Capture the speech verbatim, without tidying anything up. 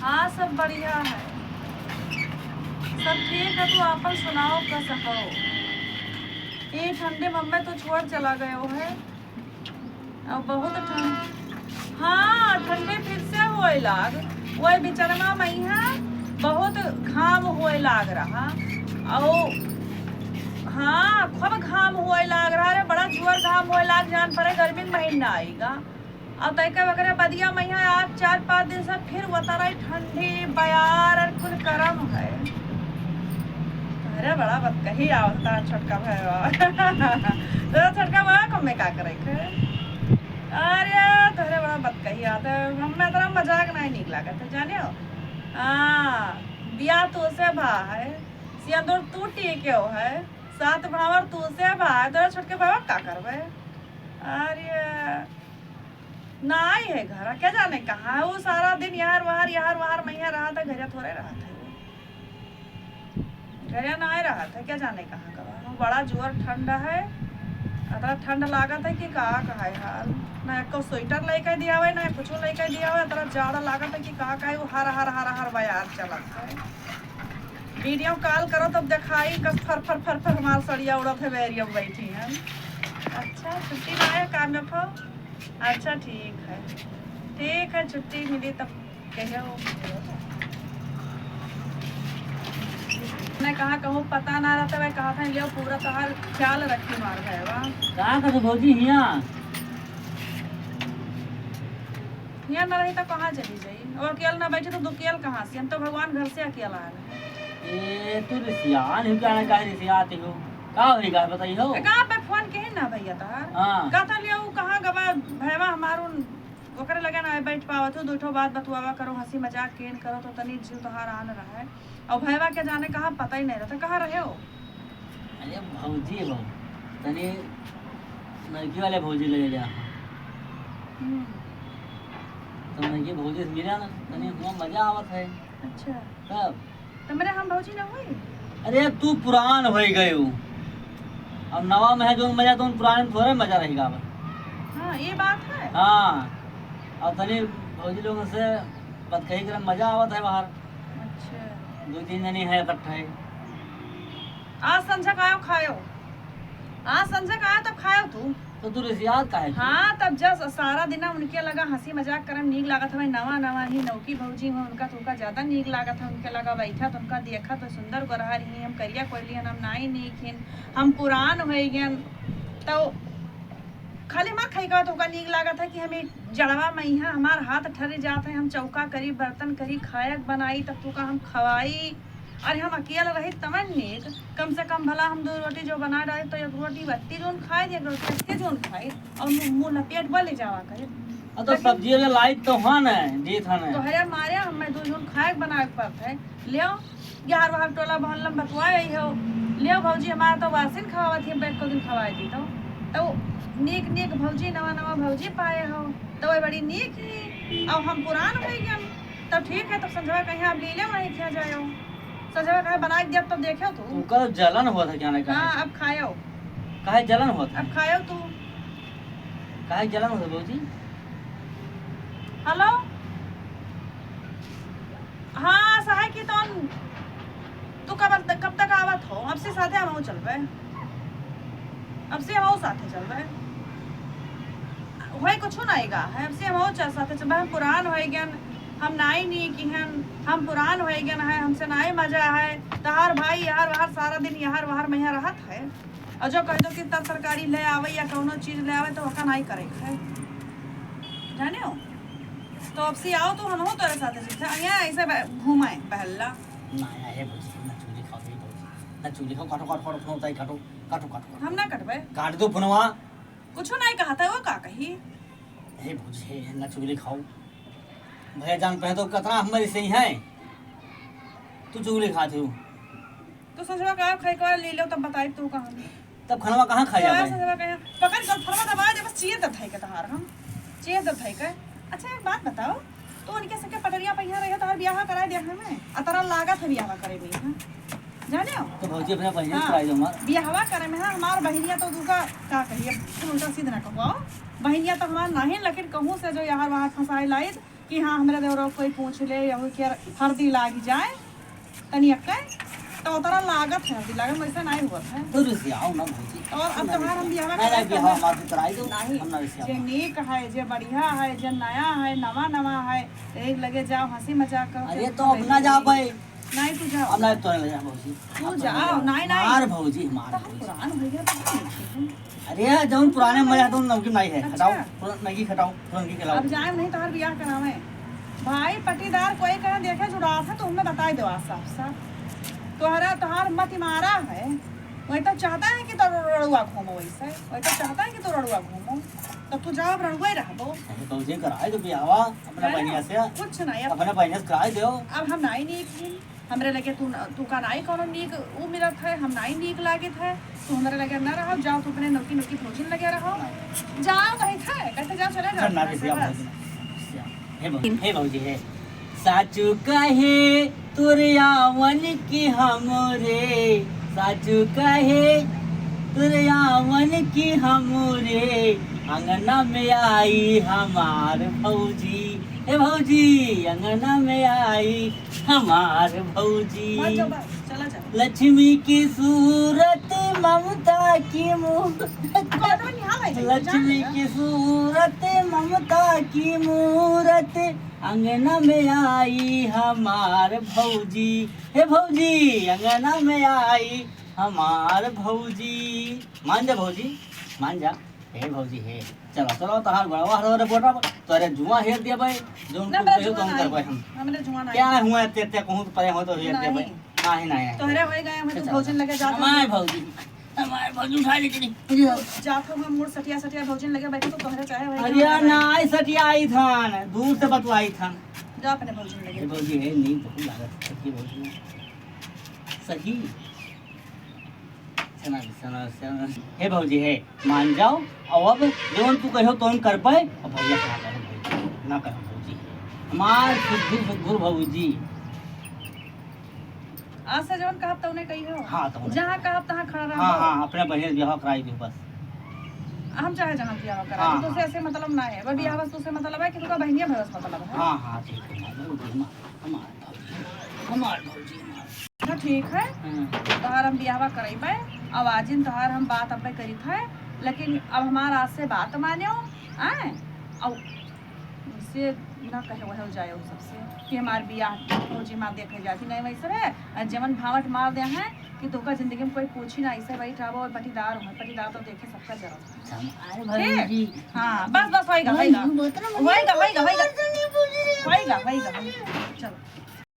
हाँ, सब बढ़िया है, सब ठीक है। तू आपन सुनाओ, कस हो? ये ठंडी मम्मी तो छोड़ चला गयो है। अब बहुत ठंड, हाँ, ठंडी फिर से होए लाग। वही बिचरमा में यहाँ बहुत घाम होए लाग रहा। औ हाँ, खूब घाम होए लाग रहा रे, बड़ा जोर घाम होए लाग, जान पड़े गर्मी के महीना आएगा। अब तैके वगैरह बदिया में यहाँ आज चार पाँच दिन से फिर उतरा ठंडी बयार और कुल गरम है। अरे बड़ा बतकही आवता छोटका भैया। तो छोटका भैया कम में का करे के? अरे तोहरे बड़ा बतकही आत है, हमें तोरा मजाक नहीं नीक लागत है, जाने हो? हाँ, बियाह तो से भा है, सिंदूर तू टीके हो है, सात भावर तू से भा है, तोरा छोटके भावा का करबे? अरे नाई है घर, क्या जाने कहाँ है। वो सारा दिन यार वहार, यार वहार मैया रहा था, घरे थोड़े रहा था। घरे नाई रहा था, क्या जाने कहाँ का बा। बड़ा जोर ठंड है, अतरा ठंड लागत है कि का कहे हाल। ना एको स्वेटर लेके दिया हुआ, ना कुछ लेके दिया हुआ, अतरा जाड़ा लागत है कि का कहे। वो हर हर हर हर बयार चलत है। वीडियो कॉल करो तब दिखाई कस फर फर फर फर हमार सड़िया उड़त है, बैरिया में बैठी है। अच्छा, छुट्टी ना है काम में फो? अच्छा, ठीक है, ठीक है, छुट्टी मिली तब कहियो। मैं कहा कहूँ पता ना रहता, मैं कहा था लियो पूरा तोहार ख्याल रखी मार है वा। का कहत भौजी हिया? हिया ना रही तो कहाँ चली जाई? और अकेल ना बैठी तो दुकेल कहाँ से? हम तो भगवान घर से अकेला आए हैं। ए, तू रिसियान ही क्या ना काहे रिसियाती हो? का होई का बताई हो? ए, का पे फोन के ही ना भैया तोहार? हाँ। कहता लिया वो कहाँ गवा भैवा हमार उन ओकरे लगे ना बैठ पावत हो, दो ठो बात बतुआवा करो, हंसी मजाक केन करो तो तनी जीव तोहार आन रहे। और भैवा के जाने कहाँ पता ही नहीं रहता, कहाँ रहे हो? अरे भौजी हो, तनी नलकी वाले भौजी ले लिया। हम्म। तो नलकी भौजी से मिला ना, तनी हुआ मजा आवत है। अच्छा। तब? तो मेरे हम भौजी ना हुई? अरे तू पुरान होई गयू, अब नवा में है जौन मजा, तौन पुराने में थोड़े मजा रहेगा अब। हाँ, ये बात है। हाँ, और तनी भौजी लोगन से बतकही करे में मजा आवत है बाहर। अच्छा। दो तीन जनी है इकट्ठे। आज संझा का आयो खायो, आज संझा का आयो तब खायो तू। तो तू रिसियात काहे थी? हाँ, तब जस सारा दिन उनके लगा हंसी मजाक करे में नीक लागत हवे, नवा नवा ही नौकी भौजी हुआ, उनका तो उनका ज्यादा नीक लागत है, उनके लगा बैठत, उनका देखत, सुंदर गोरहर ही, हम करिया कोइली हन, हम नाई नीक हिन, हम पुरान होइ गयन, तो खाली हमार खइका तो ओका नीक लागत है कि हम ई जड़वा में इहाँ हमार हाथ ठर जात है, हम चौका करी, बर्तन करी, खायक बनाई, तब तू का हम खवाई। अरे हम अकेल रही तमन नीक, कम से कम भला हम दो रोटी जो बना डाले तो एक रोटी बत्ती जौन खाए, एक रोटी अत्ते जौन खाए, और मुँह, मुँह लपेट बले जावा करे। अब तो लेकिन सब्जी वाला लाइट तो है ना, जीत है ना। तोहरे मारे हमें दो जौन खाए बनाए के पड़त है। ले आओ, यार वहाँ टोला मोहल्ला में बतुआ गई हो, ले आओ भौजी हमारा तो वासिन खवावत ही, बैठ को दिन खवाए दी तो, तो नीक नीक भौजी, नवा नवा भौजी पाए हो, तो वही बड़ी नीक ही। अब हम पुरान हो गए, तब ठीक है, तब संझवा कहीं आप ले ले वहीं क्या जायो। संझवा कहे बना के दिया, तब देखे तू। उनका तो जलन हुआ था क्या ना कहे? हाँ, अब खायो। काहे जलन हुआ था? अब खायो तू। काहे जलन हुआ था भौजी? हेलो, हाँ, सहाय की तौन, तू कब, कब तक आवत हो? अब से साथे हम चलबे, अब से हम साथे चलबे। होई कुछ नहीं गा है, अब से हम चल साथे चलबे। हम पुरान होई गन, हम नाई नीक हन, हम पुरान होई गन है, हमसे नाई मजा है। तहार भाई यार वहार सारा दिन यार वहार में यहाँ रहत है, और जो कह दो कि तर तरकारी ले आवे या कौनो चीज ले आवे तो ओका नाई करे है, जाने हो? तो अब से आओ तो हम हो तोरे साथे चलते हैं, यहाँ ऐसे बह-, घूमे बहल्ला। ना, ना, हे भौजी, ना चुगली खाओ, हे भौजी, ना चुगली खाओ, काटो, काटो, काटो, फोन उठाई, काटो, काटो, काटो, काटो। हम ना कटबे। काट दो फोनवा। कुछ नहीं कहा था, वो का कही? हे भौजी, हे, ना चुगली खाओ। भैया जान पहले तो कतना हमारे से ही हैं। तू चुगली खाती हो। तो संझवा का खाए के ले लो, तब बताई तू कहाँ। तब खनवा कहाँ खाई तो जाबे? ऐसा जगह कहीं पकड़ के फरवा दबा दे, बस चीर देत है के तहार हम। चीर देत है के। अच्छा, एक बात बताओ, तो उनके सबके पटरिया पे यहाँ रहे, तहार बियाह कराए दे हमें। आ तोरा लागत है बियाह करे में, हाँ? जाने हो? तो भौजी अपने बहिनी हाँ। कराई दो हमार। बियाहवा करे में, हाँ, हमार बहिनिया तो दूका का कहिए, फिर उल्टा सीधा ना कहवाओ। बहिनिया तो हमार नाहीं, लेकिन कहूँ से जो यहाँ वहाँ फंसाए लाइत, कि हाँ, हमरा देवरा कोई पूछ ले या वो क्या हरदी लाग जाए, तनी अक्के, तो उतरा लागत है, हरदी लागत, वैसे नहीं हुआ है। तो रुसियाओ ना भौजी। और अब तुम्हारा हम बियाह नहीं, नहीं, बियाह हमार तो कराई दो, नहीं, हम ना रुसियाओ। जे नीक है, जे बढ़िया है, जे नया है, नवा नवा है, तो एक लगे जाओ, हंसी मजाक करो, अरे फिर तो अब ना जाओ भाई। नहीं, तू जाओ। अब ना तो ले जा भौजी। तू अब तो जाओ, ले जा। नहीं, नहीं। मार भौजी, मार तो हम भौजी। पुरान हो गया, तो हम नहीं खेलूं। अरे, जौन पुराने मजा तो नौकी नहीं है, अच्छा। हटाओ, पुरान नौकी हटाओ, पुरान की खिलाओ। अब जाए नहीं, तोहर बियाह करावे। भाई, पटीदार कोई कहे देखे जुड़ात है, तो हमें बताई देवा साफ साफ। तोहरा, तोहार मत मारा है, वही तो चाहता है कि तो रड़ुआ घूमो वैसे, वही तो चाहता है कि तो रड़ुआ घूमो, तो तू जाओ, अब रड़ुआ ही रहबो। अरे, भौजी, कराए दो बियाहवा अपने है ना? बहिनिया से। कुछ नहीं, अब अपने बहिनिया से कराए दो। अब हम नहीं, नहीं की। हमरे लगे तू न-, तू का नाई कौनो नीक ऊ मिलत है, हम नाई नीक लागित है, तू हमरे लगे न रहो, जाओ तू अपने नौकी नौकी भौजिन लगे रहो। जाओ कही थे, कहते जाओ, चले जाओ अच्छा, ना यहाँ से, बिटिया बस। भौजी, हे भौजी, हे भौजी, हे। साचू कहे तुरयावन की हमरे, साचू कहे तुरयावन की हमरे, अंगना में आई हमार भौजी, हे भौजी, अंगना में आई हमार भौजी। मत जाओ, बस, चला जाओ। लक्ष्मी की सूरत ममता की मूरत। कौन निहाल है? लक्ष्मी की सूरत ममता की मूरत, अंगना में आई हमार भौजी। हे भौजी, अंगना में आई हमार भौजी। मान जा भौजी, मान जा। हे भौजी, हे। चलो, चलो, तोहार बड़वा हरो रे बोटा, तोरे जुआ हेर दिया भाई, जो ना, कुछ मेरा कहियो जुआ तो हम नहीं। कर पाए हम। हमरे जुआ नहीं। क्या हुआ, ते, ते कहूँ तो परे हो तो हेर दिया भाई। नहीं। नहीं, नहीं, नहीं। तोहरे होए गए, हमें तो अच्छा, भौजन लगे जात हमार हमें। भौजी, हमार भौजी उठा ले चली। जात हमें मूड़ सटिया, सटिया भौजन लगे बैठे तो तोहरे चाहे होए अरे गए। ना, आई सटिया आई थान, दूर से बतवाई थान। जा अपने भौजन लगे। ये भौजी है, नहीं, बहुत लागत है, ये भौजी है। सही। सुना, सुना, सुना। हे भौजी, हे, मान जाओ, और अब जौन तू कहो, तौन कर पाए, अब भैया से ना कहो, भौजी, ना कहो, भौजी। हमार सिद्धू सद्गुरु भौजी। आज से जौन कहब, तौने कही हो। हाँ, तौने। जहाँ कहब, तहाँ खड़ा रहो। हाँ, हाँ, अपने बहिन बियाह कराई दे बस। हम चाहे जहाँ बियाह करा हाँ, दे, तो हाँ। ऐसे मतलब ना है। वो बियाह हाँ। बस तुझसे मतलब है कि तुका बहनिया भैया से मतलब है। हाँ, हाँ, ठीक है, हमार भौजी, हमार, हमार भौजी, हमार। तो ठीक है, हम्म। तोहार हम बियाहवा करइबे, अब आजिन तोहार हम बात अब्बे करित है, लेकिन अब हमार आज से बात मान्यो, आए, अब उनसे ना कहे वहे जाए उ सबसे कि हमार बियाह भौजी माँ देखे जाती नहीं वैसे रहे, और जमन भावट मार दे हैं कि तोका जिंदगी में कोई पूछी ना, ऐसे बैठ रहो और पटीदार हो, पटीदार तो देखे सबका जरूर। हमार भौजी। हाँ, बस, बस, होइगा, होइगा। होइगा, होइगा, होइगा। होइगा, होइगा, होइगा। चलो।